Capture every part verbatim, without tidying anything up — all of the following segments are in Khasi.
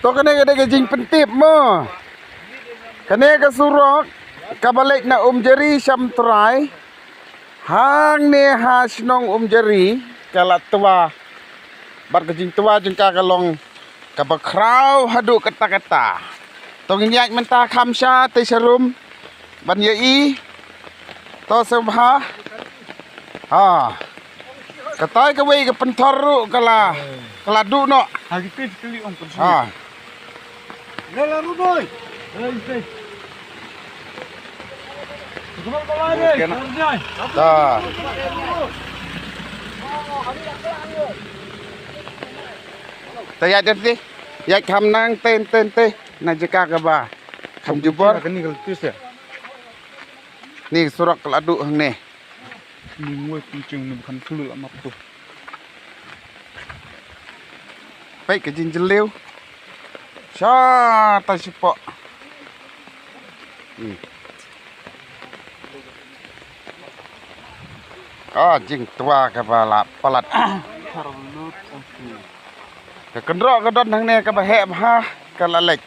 To kane ka dei ka jingpyntip mo. Kane ka surok kaba leit na Umjari sha Umtrai. Hangne ha shnong Umjari ka la twa. Bad ka jingtwa jong ka ka long kaba khraw haduh katta katta. To ngin ïaid mynta kham sha te sharum ban ïohi. To sngewbha. Ha. Katai kawei ka pynthor ruh ka la, ka la duh noh. Ha, ki kli kli ong pynthor. Ha. Lala Ruboi. Lala Ruboi. Kena. Da. Ta ïaid te. Ïaid kham nang ten ten te. Na jaka kaba kham jubor. Kani kal tis ya. Ni surok ka la duh hangne. Ni ngoi pyncheng ni bukan thulu la map tu. Peit ka jingjylliew. Sha ta shipoh. Hmm. Ah, jingtwa kaba la palat. Ka kynroh ka don hangne kaba heh bha ka la leit.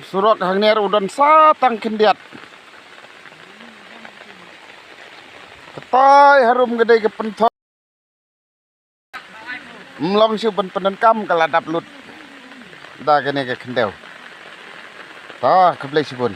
Surok hangne ruh u don sa tang khyndiat. Katai harum ka dei ka pynthor. Ym long shuh ban pyndonkam ka la dap lut. Da kane ka khyndew. Ta khublei shibun.